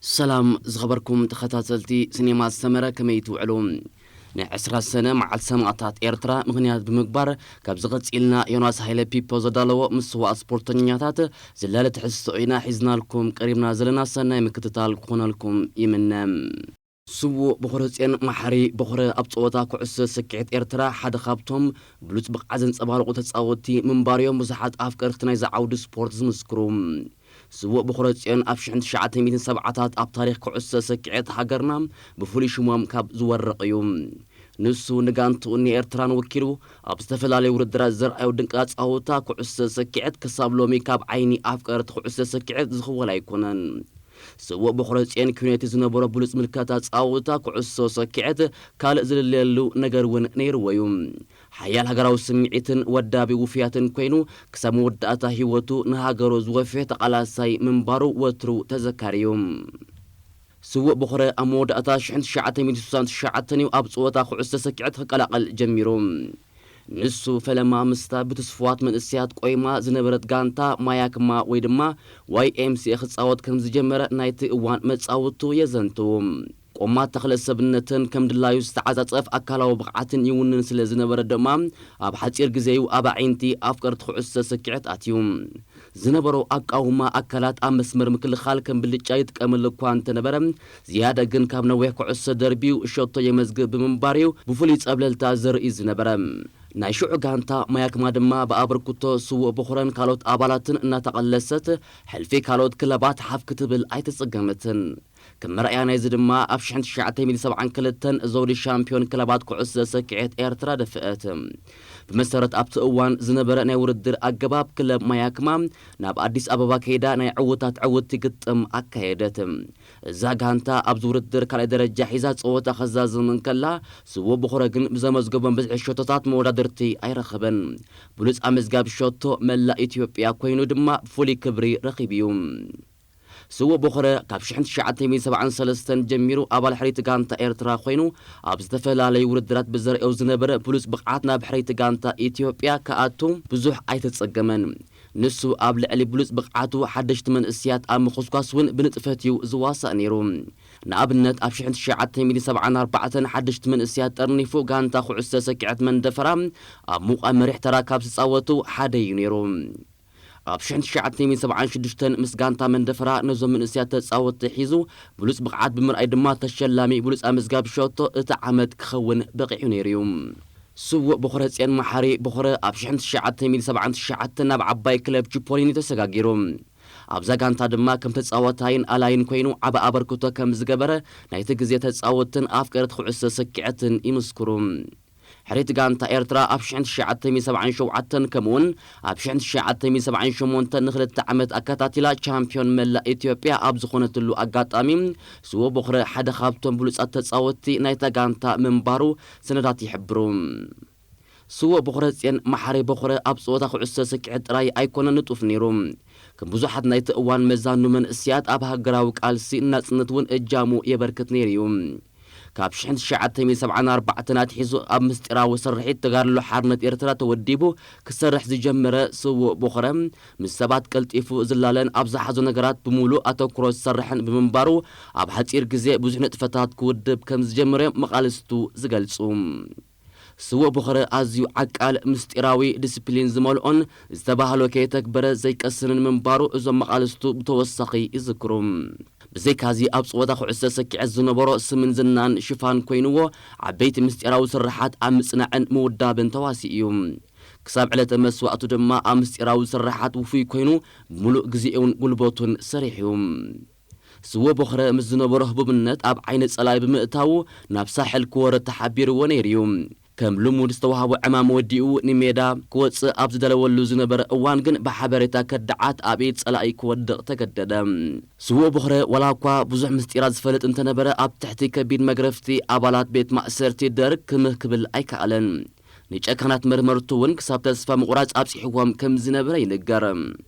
ሰላም ዝኸበርኩም ተኸታተልቲ ሲኔማ ሰመረ፣ ከመይ ትውዕሉ? ናይ ዕስራ ሰነ መዓልቲ ሰማእታት ኤርትራ ምኽንያት ብምግባር፣ ካብዚ ቀጺልና ዮናስ ሃይለ ፒፖ ዘዳለዎ ምስ ስዉኣት ስፖርተኛታት ዝላለ ትሕዝቶ ኢና ሒዝናልኩም ቀሪብና ዘለና። ሰናይ ምክትታል ክኾነልኩም ይምነ። ስዉእ ቦኽረ ጽዮን መሓሪ ቦኽረ ኣብ ጸወታ ኩዕሶ ሰኪዔት ኤርትራ ሓደ ካብቶም ብሉጽ ብቕዓት ዘንጸባረቑ ተጻወትቲ ምንባር'ዮም ብዙሓት ኣፍቀርቲ ናይዚ ዓውዲ ስፖርት ዝምስክሩ። ስዉእ ቦኽረ ጽዮን ኣብ ሽሕን ትሽዓተ ሚእትን ሰብዓታት ኣብ ታሪኽ ኩዕሶ ሰኪዔት ሃገርና ብፍሉይ ሽሞም ካብ ዝወረቑ እዩ። ንሱ ንጋንትኡን ንኤርትራን ወኪሉ ኣብ ዝተፈላለዩ ውድድራት ዘርኣዮ ድንቂ ኣጻውታ ኩዕሶ ሰኪዔት ክሳብ ሎሚ ካብ ዓይኒ ኣፍቀርቲ ኩዕሶ ሰኪዔት ዝኽወል ኣይኮነን። ስዉእ ቦኽረ ጽዮን ኲነቲ ዝነበሮ ብሉጽ ምልከታ ጻውታ ኩዕሶ ሰኪዔት ካልእ ዝልለየሉ ነገር እውን ነይርዎ እዩ። ሓያል ሃገራዊ ስምዒትን ወዳቢ ውፍያትን ኮይኑ፣ ክሳብ መወዳእታ ህይወቱ ንሃገሩ ዝወፈየ ተቓላሳይ ምንባሩ ወትሩ ተዘካሪ እዩ። ስዉእ ቦኽረ ኣብ መወዳእታ ሽሕን ትሽዓተ ሚእትን ስሳን ትሽዓተን እዩ ኣብ ጸወታ ኩዕሶ ሰኪዔት ክቀላቐል ጀሚሩ። ንሱ ፈለማ ምስታ ብትስፉዋት መንእሰያት ቆይማ ዝነበረት ጋንታ ማያክማ ወይ ድማ ዋይ ኤም ሲ ኤ ክጻወት ከም ዝጀመረ ናይቲ እዋን መጻውቱ የዘንትዉ። ቆማት ተኽለ ሰብነትን ከም ድላዩ ዝተዓጻጸፍ ኣካላዊ ብቕዓትን ይውንን ስለ ዝነበረ ድማ፣ ኣብ ሓጺር ግዜ'ዩ ኣብ ኣዒንቲ ኣፍቀርቲ ኩዕሶ ሰኪዔት ኣትዩ። ዝነበሮ ኣቃውማ ኣካላት ኣብ መስመር ምክልኻል ከም ብልጫ ይጥቀመሉ እኳ እንተነበረ፣ ዝያዳ ግን ካብ ነዊሕ ኩዕሶ ደርቢዩ ሸቶ የመዝግብ ብምንባር'ዩ ብፍሉይ ጸብለልታ ዘርኢ ዝነበረ። ናይ ሽዑ ጋንታ ማያክማ ድማ ብኣበርክቶ ስዉእ ቦኽረን ካልኦት ኣባላትን እናተቐለሰት፣ ሕልፊ ካልኦት ክለባት ሓፍ ክትብል ኣይተጸገመትን። ከም መርኣያ ናይዚ ድማ፣ ኣብ ሽሕን ትሽዓተ ሚእትን ሰብዓን ክልተን ዘውዲ ሻምፒዮን ክለባት ኩዕሶ ሰኪዔት ኤርትራ ደፍአት። ብመሰረት ኣብቲ እዋን ዝነበረ ናይ ውድድር ኣገባብ፣ ክለብ ማያክማ ናብ ኣዲስ ኣበባ ከይዳ ናይ ዕዉታት ዕውትቲ ግጥም ኣካየደት። እዛ ጋንታ ኣብዚ ውድድር ካልኣይ ደረጃ ሒዛ ጸወታ ከዛዝም እንከላ፣ ስዉእ ቦኽረ ግን ብዘመዝገቦም ብዝሒ ሸቶታት መወዳድርቲ ኣይረኸበን። ብሉጽ ኣመዝጋቢ ሸቶ መላእ ኢትዮጵያ ኮይኑ ድማ ፍሉይ ክብሪ ረኺቡ እዩ። ስዉእ ቦኽረ ካብ ሽሕን ትሽዓተ ሚእትን ሰብዓን ሰለስተን ጀሚሩ ኣባል ሕርይቲ ጋንታ ኤርትራ ኮይኑ፣ ኣብ ዝተፈላለዩ ውድድራት ብዘርእዮ ዝነበረ ብሉጽ ብቕዓት ናብ ሕርይቲ ጋንታ ኢትዮጵያ ክኣቱ ብዙሕ ኣይተጸገመን። ንሱ ኣብ ልዕሊ ብሉጽ ብቕዓቱ ሓደሽቲ መንእሰያት ኣብ ምኹስኳስ እውን ብንጥፈት እዩ ዝዋሳእ ነይሩ። ንኣብነት፣ ኣብ ሽሕን ትሽዓተ ሚእትን ሰብዓን ኣርባዕተን ሓደሽቲ መንእሰያት ጠርኒፉ ጋንታ ኩዕሶ ሰኪዔት መንደፈራ ኣብ ምቋም መሪሕ ተራ ካብ ዝተጻወቱ ሓደ እዩ ነይሩ። ኣብ ሽሕን ትሽዓተ ሚእትን ሰብዓን ሽዱሽተን ምስ ጋንታ መንደፈራ ነዞም መንእሰያት ተጻወትቲ ሒዙ ብሉጽ ብቕዓት ብምርኣይ ድማ ተሸላሚ ብሉጽ ኣመዝጋቢ ሸቶ እቲ ዓመት ክኸውን በቒዑ ነይሩ እዩ። ስዉእ ቦኽረ ጽዮን መሓሪ ቦኽረ ኣብ ሽሕን ትሽዓተ ሚእትን ሰብዓን ትሽዓተን ናብ ዓባይ ክለብ ቺፖሊኒ ተሰጋጊሩ። ኣብዛ ጋንታ ድማ ከም ተጻዋታይን ኣላይን ኮይኑ ዓቢ ኣበርክቶ ከም ዝገበረ ናይቲ ግዜ ተጻወትን ኣፍቀርቲ ኩዕሶ ሰኪዐትን ይምስክሩ። ሕሪት ጋንታ ኤርትራ ኣብ ሽሕን ትሽዓተ ሚእትን ሰብዓን ሸውዓተን ከምኡውን ኣብ ሽሕን ትሽዓተ ሚእትን ሰብዓን ሸሞንተን ንኽልተ ዓመት ኣከታቲላ ቻምፒዮን መላእ ኢትዮጵያ ኣብ ዝኾነትሉ ኣጋጣሚ፣ ስዎ ቦኽረ ሓደ ካብቶም ብሉጻት ተጻወትቲ ናይታ ጋንታ ምንባሩ ሰነዳት ይሕብሩ። ስዎ ቦኽረ ጽዮን መሓሪ ቦኽረ ኣብ ጸወታ ኩዕሶ ሰኪዐት ጥራይ ኣይኮነን ንጡፍ ነይሩ። ከም ብዙሓት ናይቲ እዋን መዛኑ መንእሰያት ኣብ ሃገራዊ ቃልሲ ናጽነት እውን እጃሙ የበርክት ነይሩ እዩ። ካብ ሽሕን ትሽዓተ ሚእትን ሰብዓን ኣርባዕተን ኣትሒዙ ኣብ ምስጢራዊ ስርሒት ተጋድሎ ሓርነት ኤርትራ ተወዲቡ ክሰርሕ ዝጀመረ ስዉእ ቦኽረ፣ ምስ ሰባት ቀልጢፉ ዝላለን ኣብ ዝሓዞ ነገራት ብምሉእ ኣተኩሮ ዝሰርሕን ብምንባሩ፣ ኣብ ሓጺር ግዜ ብዙሕ ንጥፈታት ክውድብ ከም ዝጀመረ እዮም መቓልስቱ ዝገልጹ። ስዉእ ቦኽረ ኣዝዩ ዓቃል፣ ምስጢራዊ፣ ዲስፕሊን ዝመልኦን ዝተባህሎ ከየተግበረ ዘይቀስንን ምንባሩ እዞም መቓልስቱ ብተወሳኺ ይዝክሩ። ብዘይካዚ ኣብ ጸወታ ኩዕሶ ሰኪዐት ዝነበሮ ስምን ዝናን ሽፋን ኮይንዎ፣ ዓበይቲ ምስጢራዊ ስርሓት ኣብ ምጽናዕን ምውዳብን ተዋሲኡ እዩ። ክሳብ ዕለተ መስዋእቱ ድማ ኣብ ምስጢራዊ ስርሓት ውፉይ ኮይኑ፣ ብምሉእ ግዜኡን ጉልበቱን ሰሪሑ እዩ። ስዎ ቦኽረ ምስ ዝነበሮ ህቡብነት ኣብ ዓይኒ ጸላኢ ብምእታዉ ናብ ሳሕል ክወርድ ተሓቢርዎ ነይሩ እዩ። ከም ልሙድ ዝተዋህቦ ዕማም ወዲኡ ንሜዳ ክወጽእ ኣብ ዝደለወሉ ዝነበረ እዋን ግን ብሓበሬታ ከዳዓት ኣብ ኢድ ጸላኢ ክወድቕ ተገደደ። ስዎ ቦኽረ ዋላ እኳ ብዙሕ ምስጢራት ዝፈልጥ እንተነበረ ኣብ ትሕቲ ከቢድ መግረፍቲ ኣባላት ቤት ማእሰርቲ ደርግ ክምህ ክብል ኣይከኣለን። ንጨካናት መርመርቱ እውን ክሳብ ተስፋ ምቑራጽ ኣብጺሕዎም ከም ዝነበረ ይንገር።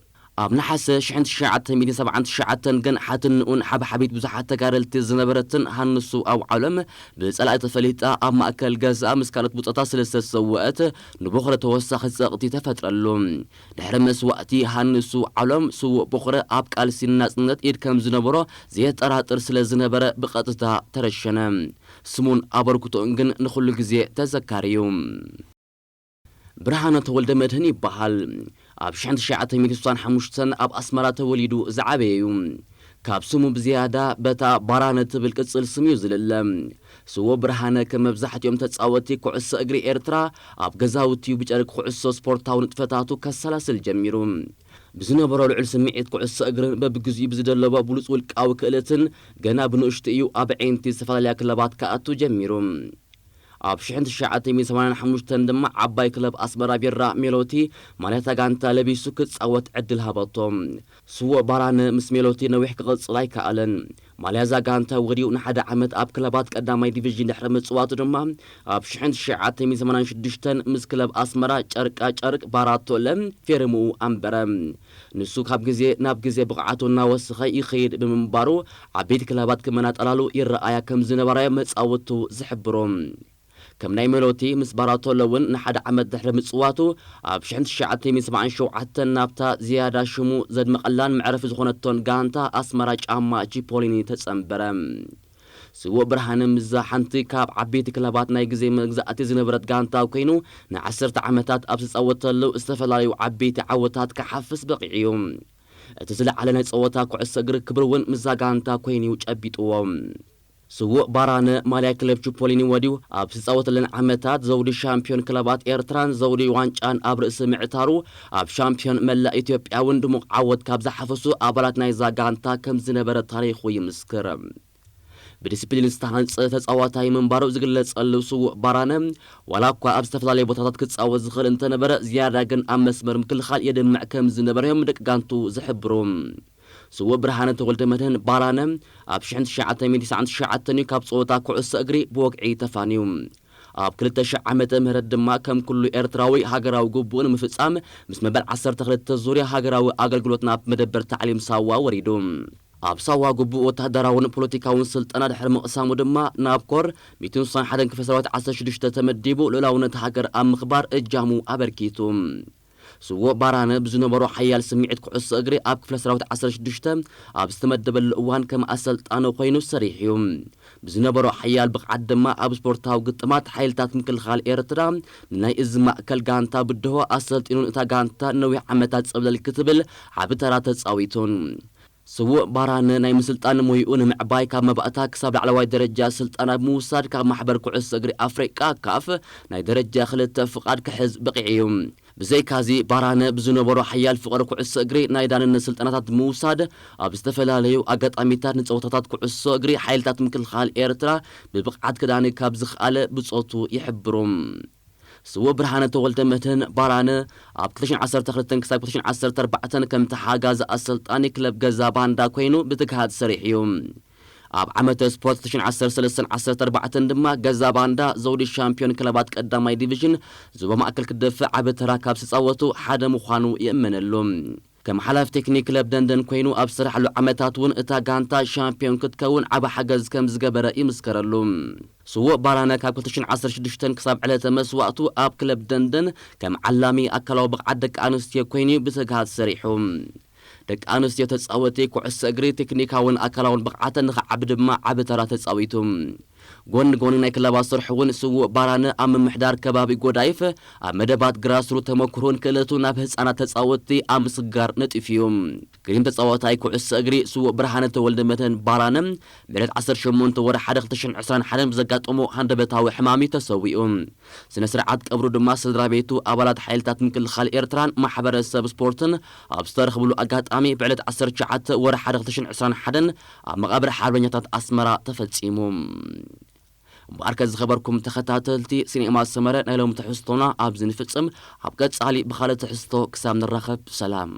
ኣብ ነሓሰ ሽሕን ትሽዓተ ሚእትን ሰብዓን ትሽዓተን ግን ሓትንኡን ሓብሓቢት ብዙሓት ተጋደልቲ ዝነበረትን ሃንሱ ኣውዓሎም ብጸላኢ ተፈሊጣ ኣብ ማእከል ገዛ ምስ ካልኦት ብጾታ ስለ ዝተሰወአት ንቦኽረ ተወሳኺ ጸቕቲ ተፈጥረሉ። ድሕሪ መስዋእቲ ሃንሱ ዓሎም ስዉእ ቦኽረ ኣብ ቃልሲ ናጽነት ኢድ ከም ዝነበሮ ዘየጠራጥር ስለ ዝነበረ ብቐጥታ ተረሸነ። ስሙን ኣበርክቶኡን ግን ንኹሉ ግዜ ተዘካሪ እዩ። ብርሃነ ተወልደ መድህን ይበሃል። ኣብ ሽሕን ትሽዓተ ሚእትን ስሳን ሓሙሽተን ኣብ ኣስመራ ተወሊዱ ዝዓበየ እዩ። ካብ ስሙ ብዝያዳ በታ ባራነ ትብል ቅጽል ስም እዩ ዝልለ። ስዎ ብርሃነ ከም መብዛሕትኦም ተጻወቲ ኩዕሶ እግሪ ኤርትራ ኣብ ገዛውቲ እዩ ብጨርቂ ኩዕሶ ስፖርታዊ ንጥፈታቱ ከሰላስል ጀሚሩ። ብዝነበሮ ልዑል ስምዒት ኩዕሶ እግርን በብግዚኡ ብዝደለቦ ብሉጽ ውልቃዊ ክእለትን ገና ብንእሽቱ እዩ ኣብ ዕንቲ ዝተፈላለያ ክለባት ክኣቱ ጀሚሩ። ኣብ ሽሕን ትሽዓተ ሚእትን ሰማንያን ሓሙሽተን ድማ ዓባይ ክለብ ኣስመራ ቢራ ሜሎቲ ማልያታ ጋንታ ለቢሱ ክጻወት ዕድል ሃበቶ። ስዎ ባራነ ምስ ሜሎቲ ነዊሕ ክቕጽል ኣይከኣለን። ማልያ እዛ ጋንታ ወዲኡ ንሓደ ዓመት ኣብ ክለባት ቀዳማይ ዲቪዥን ድሕሪ ምጽዋቱ ድማ ኣብ ሽሕን ትሽዓተ ሚእትን ሰማንያን ሽዱሽተን ምስ ክለብ ኣስመራ ጨርቃ ጨርቅ ባራቶለ ፌርምኡ ኣንበረ። ንሱ ካብ ግዜ ናብ ግዜ ብቕዓቱ እናወሰኸ ይኸይድ ብምንባሩ ዓበይቲ ክለባት ክመናጠላሉ ይረኣያ ከም ዝነበራዮ መጻወቱ ዝሕብሩ። ከም ናይ ሜሎቲ ምስ ባራቶሎ እውን ንሓደ ዓመት ድሕሪ ምጽዋቱ ኣብ ሽሕን ትሽዓተ ሚእትን ሰብዓን ሸውዓተን ናብታ ዝያዳ ሽሙ ዘድመቐላን መዕረፊ ዝኾነቶን ጋንታ ኣስመራ ጫማ ቺፖሊኒ ተጸንበረ። ስዉእ ብርሃነ ምስዛ ሓንቲ ካብ ዓበይቲ ክለባት ናይ ግዜ መግዛእቲ ዝነበረት ጋንታ ኮይኑ ንዓሰርተ ዓመታት ኣብ ዝጻወተሉ ዝተፈላለዩ ዓበይቲ ዓወታት ክሓፍስ በቒዑ እዩ። እቲ ዝለዓለ ናይ ጸወታ ኩዕሶ እግሪ ክብሪ እውን ምስዛ ጋንታ ኮይኑ እዩ ጨቢጥዎ። ስዉእ ባራነ ማልያ ክለብ ቺፖሊኒ ወዲዩ ኣብ ዝጻወተለን ዓመታት ዘውዲ ሻምፒዮን ክለባት ኤርትራን ዘውዲ ዋንጫን ኣብ ርእሲ ምዕታሩ ኣብ ሻምፒዮን መላእ ኢትዮጵያ እውን ድሙቕ ዓወት ካብ ዝሓፈሱ ኣባላት ናይዛ ጋንታ ከም ዝነበረ ታሪኹ ይምስክር። ብዲስፕሊን ዝተሃንጸ ተጻዋታይ ምንባሩ ዝግለጸሉ ስዉእ ባራነ ዋላ እኳ ኣብ ዝተፈላለዩ ቦታታት ክጻወት ዝኽእል እንተነበረ ዝያዳ ግን ኣብ መስመር ምክልኻል የድምዕ ከም ዝነበረ እዮም ደቂ ጋንቱ ዝሕብሩ። ስዉእ ብርሃነ ተወልደ መድህን ባራነ ኣብ ሽሕን ትሽዓተ ሚእትን ትስዓን ትሽዓተን እዩ ካብ ጸወታ ኩዕሶ እግሪ ብወግዒ ተፋንዩ። ኣብ ክልተ ሽሕ ዓመተ ምህረት ድማ ከም ኩሉ ኤርትራዊ ሃገራዊ ግቡኡ ንምፍጻም ምስ መበል ዓሰርተ ክልተ ዙርያ ሃገራዊ ኣገልግሎት ናብ መደበር ታዕሊም ሳዋ ወሪዱ። ኣብ ሳዋ ግቡእ ወተሃደራውን ፖለቲካውን ስልጠና ድሕሪ ምቕሳሙ ድማ ናብ ኮር ሚእትን ስሳን ሓደን ክፍለ ሰራዊት ዓሰርተ ሽዱሽተ ተመዲቡ ልኡላውነት ሃገር ኣብ ምኽባር እጃሙ ኣበርኪቱ። ስዎ ባራነ ብዝነበሮ ሓያል ስምዒት ኩዕሶ እግሪ ኣብ ክፍለ ሰራዊት ዓሰርተ ሽዱሽተ ኣብ ዝተመደበሉ እዋን ከም ኣሰልጣኒ ኮይኑ ሰሪሑ እዩ። ብዝነበሮ ሓያል ብቕዓት ድማ ኣብ ስፖርታዊ ግጥማት ሓይልታት ምክልኻል ኤርትራ ንናይ እዚ ማእከል ጋንታ ብድሆ ኣሰልጢኑን እታ ጋንታ ንነዊሕ ዓመታት ጸብለል ክትብል ዓቢ ተራ ተጻዊቱን። ስዉእ ባራነ ናይ ምስልጣን ሞይኡ ንምዕባይ ካብ መባእታ ክሳብ ላዕለዋይ ደረጃ ስልጠና ብምውሳድ ካብ ማሕበር ኩዕሶ እግሪ ኣፍሪቃ ካፍ ናይ ደረጃ ክልተ ፍቓድ ክሕዝ በቒዑ እዩ። ብዘይካዚ ባራነ ብዝነበሮ ሓያል ፍቕሪ ኩዕሶ እግሪ ናይ ዳንነት ስልጠናታት ብምውሳድ ኣብ ዝተፈላለዩ ኣጋጣሚታት ንጸወታታት ኩዕሶ እግሪ ሓይልታት ምክልኻል ኤርትራ ብብቕዓት ክዳኒ ካብ ዝኽኣለ ብጾቱ ይሕብሩ። ስዉእ ብርሃነ ተወልደ መድህን ባራነ ኣብ ክልተ ሽሕን ዓሰርተ ክልተን ክሳብ ክልተ ሽሕን ዓሰርተ ኣርባዕተን ከም ተሓጋዚ ኣሰልጣኒ ክለብ ገዛ ባንዳ ኮይኑ ብትግሃት ሰሪሑ እዩ። ኣብ ዓመተ ስፖርት ክልተ ሽሕን ዓሰርተ ሰለስተን ዓሰርተ ኣርባዕተን ድማ ገዛ ባንዳ ዘውዲ ሻምፒዮን ክለባት ቀዳማይ ዲቪዥን ዞባ ማእከል ክደፍእ ዓቢ ተራ ካብ ዝተጻወቱ ሓደ ምዃኑ ይእመነሉ። ከም ሓላፊ ቴክኒክ ክለብ ደንደን ኮይኑ ኣብ ዝሰራሕሉ ዓመታት እውን እታ ጋንታ ሻምፒዮን ክትከውን ዓቢ ሓገዝ ከም ዝገበረ ይምስከረሉ። ስዉእ ባራነ ካብ ክልተ ሽሕን ዓሰርተ ሽዱሽተን ክሳብ ዕለተ መስዋእቱ ኣብ ክለብ ደንደን ከም ዓላሚ ኣካላዊ ብቕዓት ደቂ ኣንስትዮ ኮይኑ ብትግሃት ሰሪሑ። ደቂ ኣንስትዮ ተጻወቲ ኩዕሶ እግሪ ቴክኒካውን ኣካላውን ብቕዓተን ንኽዓቢ ድማ ዓቢ ተራ ተጻዊቱ። ጎኒ ጎኒ ናይ ክለባት ስርሑ እውን ስዉእ ባራነ ኣብ ምምሕዳር ከባቢ ጎዳይፍ ኣብ መደባት ግራስሩ ተመክሮን ክእለቱ ናብ ህጻናት ተጻወትቲ ኣብ ምስግጋር ነጢፉ እዩ። ግሪም ተጻዋታይ ኩዕሶ እግሪ ስዉእ ብርሃነ ተወልደ መድህን ባራነ ብዕለት ዓሰርተ ሸሞንተ ወርሒ ሓደ ክልተ ሽሕን ዕስራን ሓደን ብዘጋጠሞ ሃንደበታዊ ሕማም እዩ ተሰዊኡ። ስነ ስርዓት ቀብሩ ድማ ስድራ ቤቱ፣ ኣባላት ሓይልታት ምክልኻል ኤርትራን ማሕበረሰብ ስፖርትን ኣብ ዝተረኽብሉ ኣጋጣሚ ብዕለት ዓሰርተ ትሽዓተ ወርሒ ሓደ ክልተ ሽሕን ዕስራን ሓደን ኣብ መቓብር ሓርበኛታት ኣስመራ ተፈጺሙ። እምበኣርከ ዝኸበርኩም ተኸታተልቲ ሲኔማ ሰመረ ናይ ሎሚ ትሕዝቶና ኣብዚ ንፍጽም። ኣብ ቀጻሊ ብኻልእ ትሕዝቶ ክሳብ ንራኸብ ሰላም።